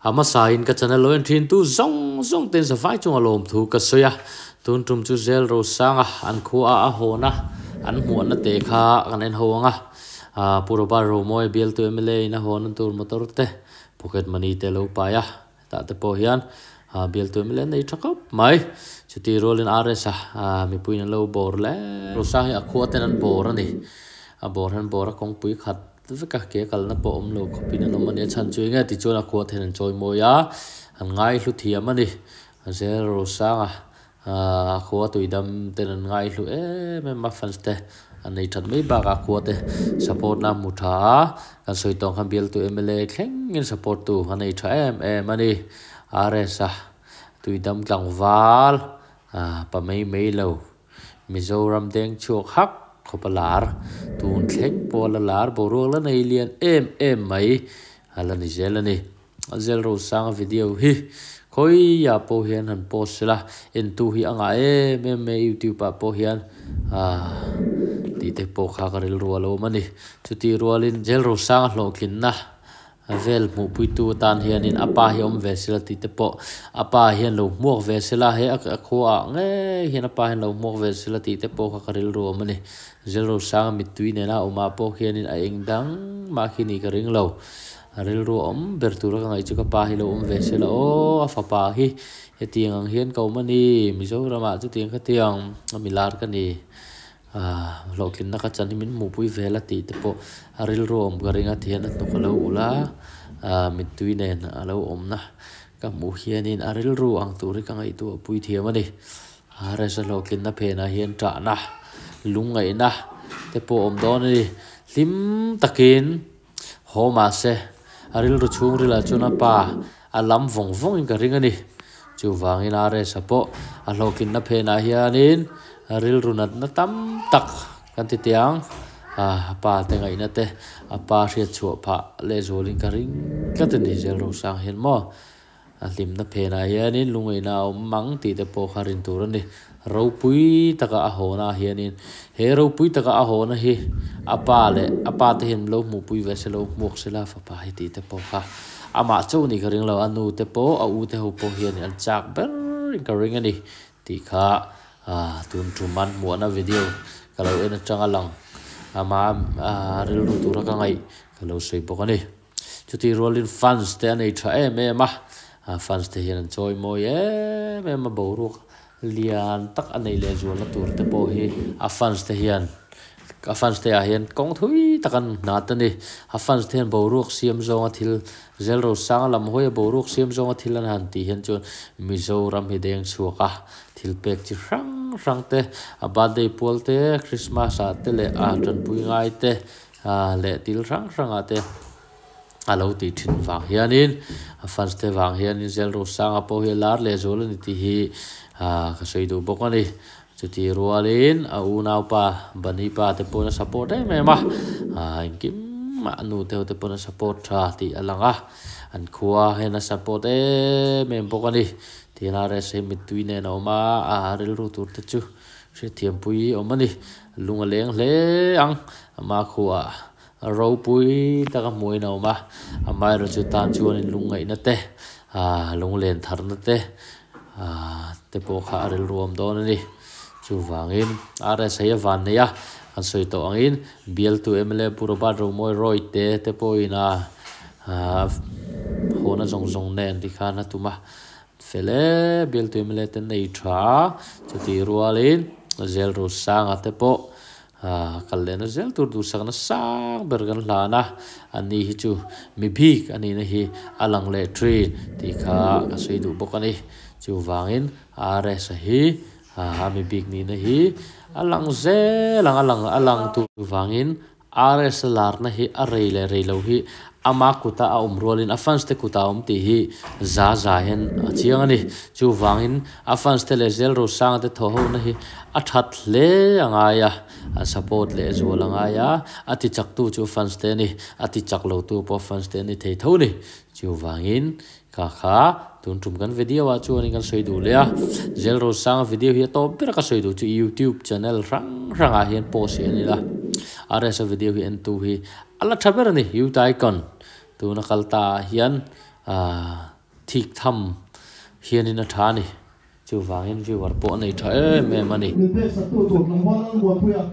A hmasain ka channel lo en thin tu zawng zawng ten safai chunga lawmthu ka sawi a, tun tum chu zel Rosanga an khua a hawn a, an hmuahna te kha kan en ho ang a, Pu Robert Romawi bialtu mla in a hawn an tur motor te pocket money te lo pai a, hetah te pawh hian bialtu mla nei tha khawp mai, chuti rualin RS a mipuiin an lo bawr hle. Rosanga hi a khua ten an bawr a ni, a bawr hian bawr a kawngpui khat. Veka ke kalna pawh awm lo khawpin an awm a ni. A chhan chu enge tichuan a khuat hian an chawi mawi a, an ngaihlu thiam a ni. A zel Rosanga a khua tuidam ten an ngaihlu em em a, fans te an nei that mai bakah a khua te support na a hmu tha a, kan sawi tawng khan bialtu mla thlengin support tu a nei tha em em a ni. RS-a tuidam tlangval pa mai mai lo. Mizoram deng chhuak hak khawp a lar, tun thleng pawh a la lar boruak la nei lian em em mai a la ni zel a ni. Zel Rosanga video hi khawiah pawh hian han post sela, entu hi a ngah em em mai youtube ah pawh hian aah tih te pawh kha ka rilru a lo awm a ni. Chutih rualin Zel Rosanga hlawhtlinna A vel hmuhpuitu atan hianin a pa hi a awm ve sela tih te pawh a pa hian lo hmuak ve sela he a khuaah ngei hian a pa hian lo hmuak ve sela tih te pawh kha ka rilru awm a ni. Zilrosanga mittui nena a awmah pawh khianin a eng dang mah khi nih ka ring lo. A rilru a awm ber tura ka ngaih chu ka pa hi lo awm ve sela aw a fapa hi hetiang ang hian ka awm a ni Mizoramah chutiang khatiang a milar ka ni. Aaa hlawhtlinna ka chan hi min hmuhpui vel a tih te pawh a rilru awm ka ring a tihian a hnuk a lo ulh a, aaa mittui nen a lo awmna ka hmuh hianin a rilru ang tur hi ka ngaihtuah pui thiam a ni. Rsa hlawhtlinna phenah hian ṭahna, lungngaihna te pawh a awm dawn a ni. Hlim takin haw mahse a rilru chhungrilah chuan a pa a lam vawng vawngin ka ring a ni. Chuvangin RS-a pawh a hlawhtlinna phenah hianin rilru natna tam tak kan ti teh ang. A pa te ngaihna te, a pa hriat chhuah phah lehzualin ka ring tlat a ni zel Rosang hian maw. A hlimna phenah hianin lungaihna a awm mang tih te pawh kha rin tur a ni. Ropui taka a hawna hianin he ropui taka a hawna hi a pa leh a pa te hian lo hmuhpui ve se lo hmuak se la fapa hi tih te pawh kha amah chauh nih ka ring lo. A nu te pawh a u te ho pawh hianin an chak berin ka ring a ni tih kha tun tum an hmuahna video ka lo en atanga lang ama rilru tura ka ngaih ka lo sawi bawk a ni. Chutih rualin fans te a nei tha em em a, fans te hian an chawi mawi em em a, boruak lian tak a neih leh zualna tur te pawh hi a fans te hian a fans te ah hian kawng thui tak an hnat a ni. A fans te hian boruak siam zawnga thil zel rosanga lam hawi a boruak siam zawnga thil an han tih hian chuan Mizoram hi deng chhuak a, thil pek chi hrang hrang te, a birthday pual te, Christmas ah te leh a tanpui ngai te leh til hrang hrangah te a lo tih thin vang hianin a fans te vang hianin zel Rosanga pawh hi a lar leh zual a ni tih hi ka sawi duh bawk a ni. Chutih rualin a unaupa Bunny pa te pawn a support em em a, engkim mah a nu te ho te pawn a support tha tih a lang a, an khua hian a support em em bawk a ni. Tihian RSA mittui nen a awm a, a rilru tur te chu hriatthiampui awm a ni. Lung a leng hle ang, ama khuah ropui taka hmuhin a awm a, amaherawhchu tan chuanin lungngaihna te, lunglen tharna te te pawh kha a rilru awm dawn a ni. Chuvangin RS hei a van nei a, kan sawi tawh angin bialtu mla Pu Robert Romawi Roy te te pawhin a hawna zawng zawng nen tikhan a tum a, Fel e, bialtu mla te nei tha a, chutih rualin zel Rosanga te pawh kal lehna zel tur duhsakna sang ber kan hlan a, ani hi chu mi bik a nihna hi a lang leh thin tih kha ka sawi duh bawk a ni. Chuvangin RS-a hi a mi bik nihna hi a lang zel ang, a lang a lang tur vangin RS larna hi a rei leh rei lo hi ama kuta a awm rualin a fans te kuta a awm tih hi za za hian a chiang a ni. Chuvangin a fans te leh zel Rosanga te thawh hona hi a that hle a ngai a, an support leh zual a ngai a, a ti chak tu chu fans te a ni, a ti chak lo tu pawh fans te a ni thei tho a ni. Chuvangin Kha kha tun tum kan video ah chuanin kan sawi duh leh a, Zel Rosanga video hi a tawp ber a ka sawi duh chu youtube channel hrang hrang ah hian post hi a ni la, RS a video hi en tu hi a la tha ber a ni youth icon tuna kal ta ah hian aah. thik tham hianin a tha a ni. Chuvangin viewer pawh a nei tha em em a ni. Min pek sak tu tur tlangval Lalmuanpuia.